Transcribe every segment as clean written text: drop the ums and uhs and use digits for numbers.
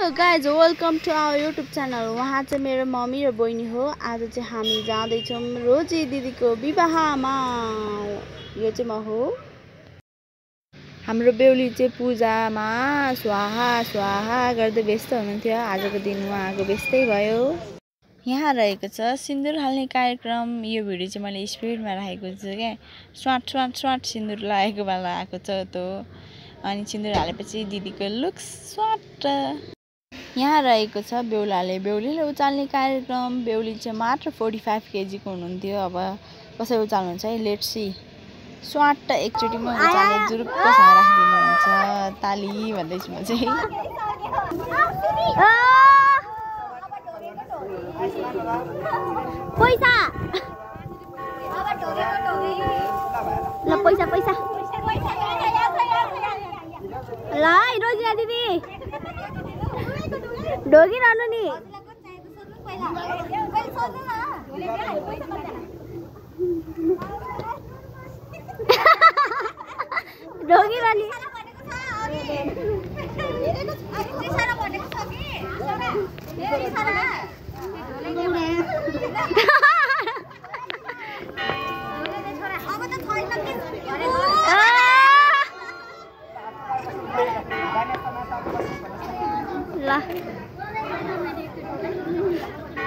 Hello guys welcome to our YouTube channel. उहाँ चाहिँ मेरो मम्मी र बहिनी हो। आज चाहिँ हामी जाँदैछौँ रोजी दिदीको विवाहमा। यो चाहिँ म हो। हाम्रो बेहुली चाहिँ पूजामा स्वाहा स्वाहा गर्दै व्यस्त हुनुहुन्थ्यो। आजको दिन उहाँको व्यस्तै भयो। यहाँ रहेको छ सिन्दुर हाल्ने कार्यक्रम। यो भिडियो चाहिँ मैले स्पिडमा राखेको छु क्या। स्वाट स्वाट स्वाट सिन्दुर लगाएको बेला आएको छ त्यो। अनि सिन्दुर हालेपछि दिदीको लुक्स स्वाट। यहाँ रहेको छ बेहुलाले बेहुलीले उचाल्ने कार्यक्रम। बेहुली चाहिँ मात्र 45 केजीको हुनुहुन्थ्यो। अब कसरी उचाल्नुहुन्छ है, लेट्स सी। स्वाट एकचोटिमा उचाल्ने जुरुक्कसँग राखिदिनुहुन्छ। ताली भन्दैछु म चाहिँ। पैसा ल पैसा पैसा ल रोजिया दिदी ढोगिरहनु नि। ढोगिरहनु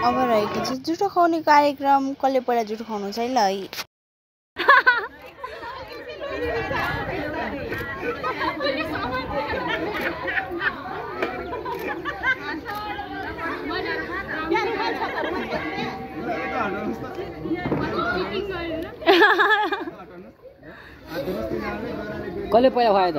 अब रहेको छ जुठो खुवाउने कार्यक्रम। कसले पहिला जुठो खुवाउनु छ है ल है। कसले पहिला खुवायो त?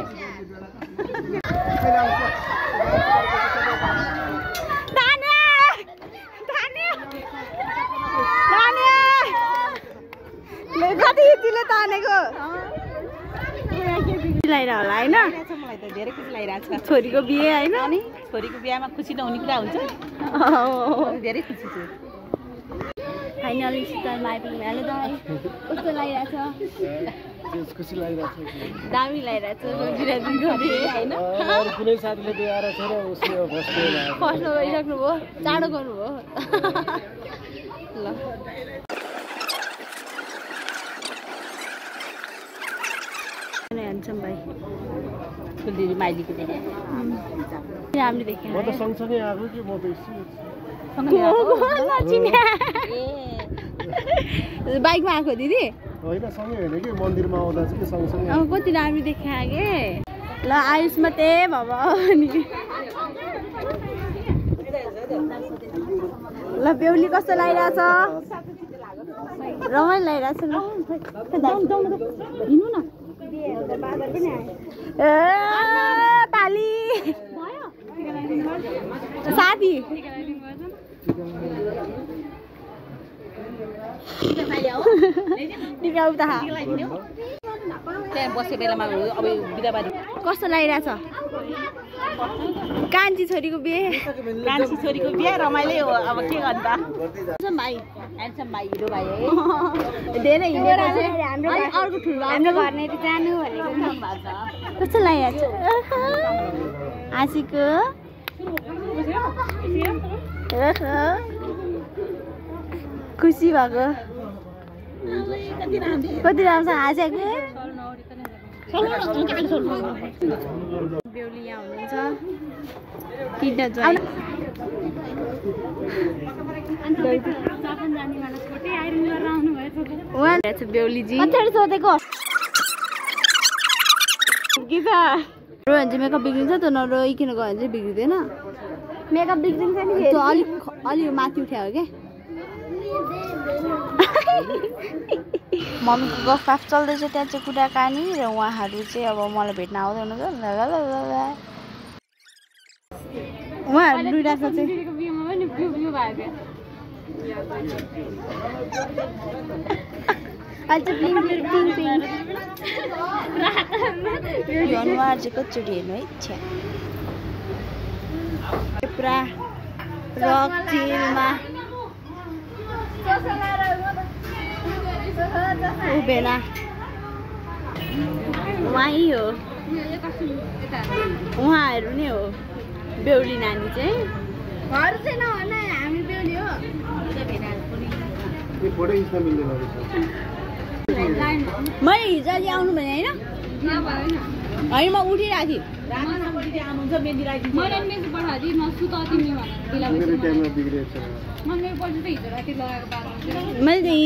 होला हैन, मलाई त धेरै खुसी लागिरहेको छ। छोरीको बिहे हैन, अनि छोरीको बिहामा खुसी नहुने कुरा हुन्छ। धेरै खुसी छु। फाइनली शीतलमा आइपुग्नु हाल्यो दाइ। कस्तो लागिरहेछ? खुसी लागिरहेको छ। दामी लागिरहेछ। रोजिरा दिदीको बिहे हैन। अरु कुनै साथीले बिहे आएर छैन, उसले फर्स्ट गइराख्नु भयो, चाँडो गर्नुभयो। ल handsome भाइ कुलदिदी माइलीको देखे हामीले देखे। म त सँगसँगै आएको कि म त बाइकमा आएको दिदी होइन, सँगै होइन कि मन्दिरमा आउँदा चाहिँ सँगसँगै। कति राम्रो देखा के। ल आयुष्मते भवानी। ल बेहुली कस्तो लागिरहेछ? रमाइलो लागिरहेछ। ल हिँड्नु न। ताली साथी त्यहाँ बसे बेलामा अब बिदाबारी कस्तो लागिरहेछ? कान्छी छोरीको बिहे। कान्छी छोरीको बिहे रमाइलो हो। अब के गर्नु त भाइ? ह्यान्डसम भाइ, हिरो भाइ है। धेरै हिँडेको छ। अर्को ठुलो हाम्रो घरनेर जानु भनेको। कस्तो लागिरहेछ? हाँसीको खुसी भएको कति राम्रो हाँसेको। बेहुली यहाँ हुनुहुन्छ। किड्ना जोइ बेहुलीजी सोधेको गीत रो भने चाहिँ मेकअप बिग्रिन्छ। त्यो नरोइकन गयो भने चाहिँ बिग्रिँदैन। मेकअप बिग्रिन्छ नि। त्यो अलिक माथि उठ्यो क्या। मम्मीको गफ चल्दैछ त्यहाँ चाहिँ कुराकानी। र उहाँहरू चाहिँ अब मलाई भेट्न आउँदै हुनुहुन्छ। उहाँहरू दुइटाको चाहिँ यो अनुहार चाहिँ कतिचोटि हेर्नु है। छ्या पुरा रक चिलमा उभेला वहीँ हो, उहाँहरू नै हो बेहुली नानी चाहिँ घर चाहिँ नभन हामी बेहुली हो यो फोटो खिच्न मिल्दैन रहेछ मैले हिजो अलि आउनु भने होइन होइन म उठिरहेको मेरो क्यामेरा बिग्रेछ थिएँ मैले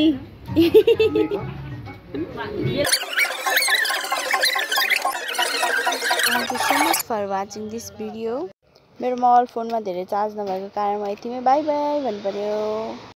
Thank you so much for watching this video. मेरो मोबाइल फोनमा धेरै चार्ज नभएको कारण म यतिमै बाई बाई भन्नु पर्यो